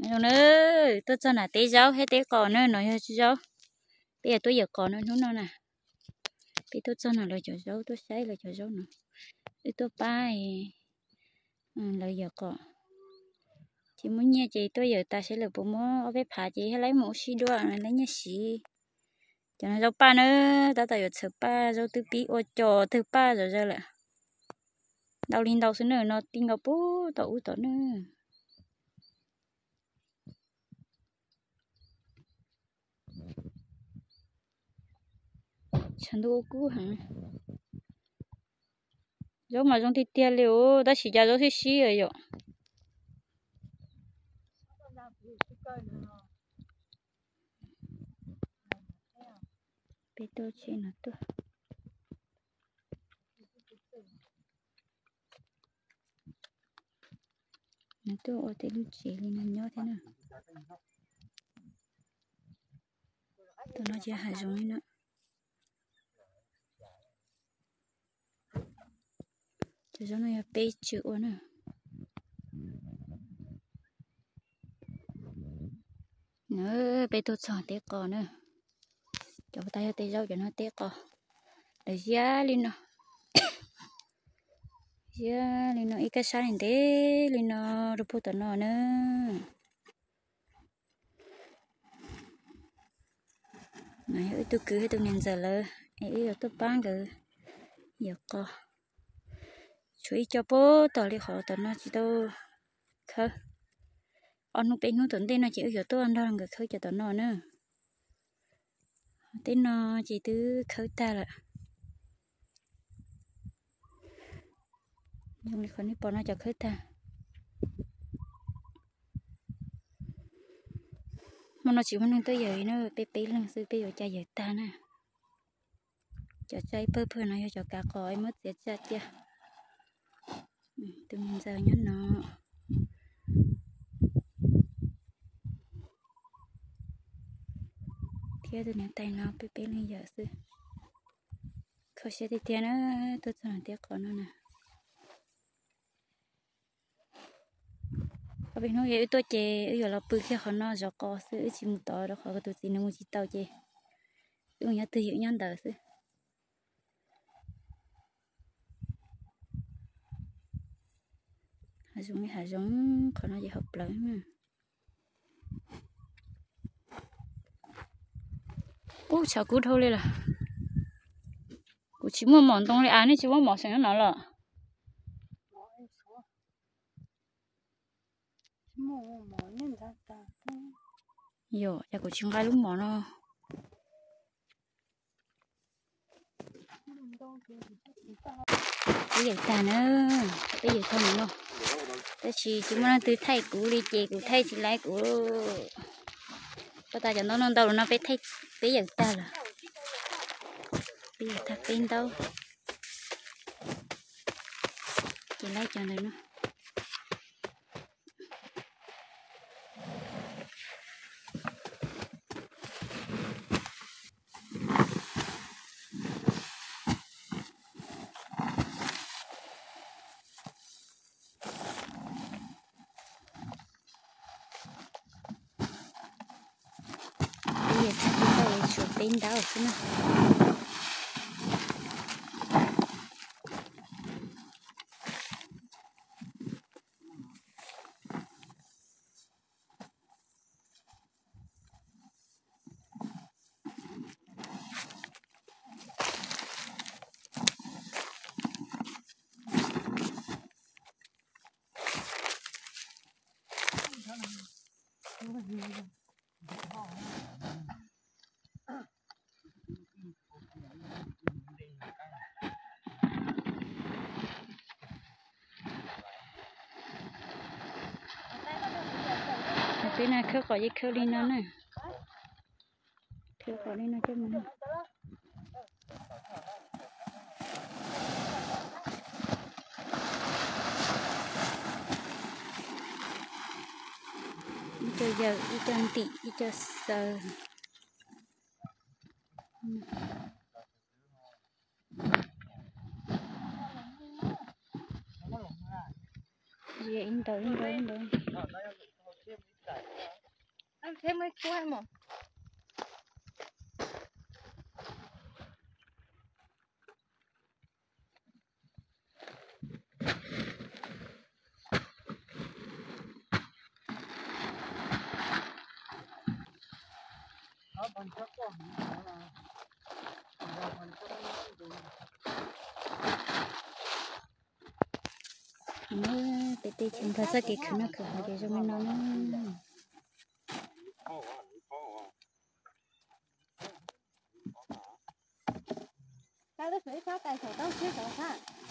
Zoo na, tuaj txog nram teb zaub thiab teb qos na, no yog zaub. Peb yuav tuaj yawm qos no hnub no na. Peb tuaj txog no lawv cov zaub, tuaj saib lawv cov zaub no. Wb tuaj pab lawv yawm qos. Ces muaj nyiaj ces tuaj yawm tas seb lawv puas muab ob peb phav ces thiaj li mus ua si dua, lawv nyiaj siv. Cov no zaub paj na, tab tom yuav txhawv paj, zaub twb pib ua cos twg paj zom zaws lawm. Ntau li ntau xwb na, no ti nkaus puag tom ub tom na. Tshav ntuj ua kub heev. Zaub mas zoo tiag tiag li os, tab sis cas zaub sib sib lawm yom. Peb tuaj tsev no tuaj. Nws tuaj ua tej lub tsev li no nyob thiab na. Tus no ces hav zoov li no. Cov zaub no yog peb tswv ua na. Peb tuaj txog teb qos na. Cov puas tag yog teb zaub, cov no teb qos. Lawv ziab li no. Ziab li no ib kab sab ntev li no rau puag tom no na. No yog wb tus kwv thiab tus niam ntxawm lawv es wb yuav tuaj pab nkawd yawm qos. Tshuav ib co puag tom li qhov tom no tsis tau khawb. Ob hnub peb hnub tom ntej no ces wb yuav tuaj nrog nkawd khawb cov tom no na. Tej no ces twb khawb tag lawm. Zoo li qhov nej pom no cov khawb tag. Hmo no tsis muaj neeg tuaj yawm li na, peb peb leeg xwb, peb yuav ua cas yawm tag na. Cov tsa ib pawg pawg no yog cov kav qos es muab txiav tsa cia. Tus niam ntxawm nyob no thiab tus niam tais no peb peb leeg yawm xwb. Kho siab tiag tiag na, tuaj txog teb qos no na. Ob peb hnub wb tuaj ces wb yuav los pw kiag qhov no zov qos xwb, wb tsis mus tod rau qhov tus txiv nws mus tsis tau ces wb mus nyob twg yawm nyob ntawd xwb. Hav zoov li hav zoov, qhov no ces hauv plawv. Ub, tshav kub dhau li lawm. Kuv tsis muaj mom ntoo li as, nej tsis muaj mom seem nyob no los? Yog, cas kuv tsis nqa lub mom no. Peb yawm tag na, peb yawm tag no, tab sis tsis muaj leej twg thaij kuv li ces kuv thaij tsis laiv kuv. Koj tas cov ntaub no ntau no peb, peb yawm tag lawm. Peb yawm tag peb ntaub. Ces laiv cov ntawm no. Peb yawm tag peb ntaub, tshuav peb ntaub xwb na. Peb no khawb qos yeej khawb li no na. Khawb qos li no coj mus. Ib co yawm, ib co ntim, ib co xaws. Ib ntawd, ib ntawd, ib ntawd. Thiab muaj ib khub mos. Peb tej tsev nplog txoj kev khwv noj khwv haus ces zoo li no na. Tab sis ib sab tais saum toj siab saud sab.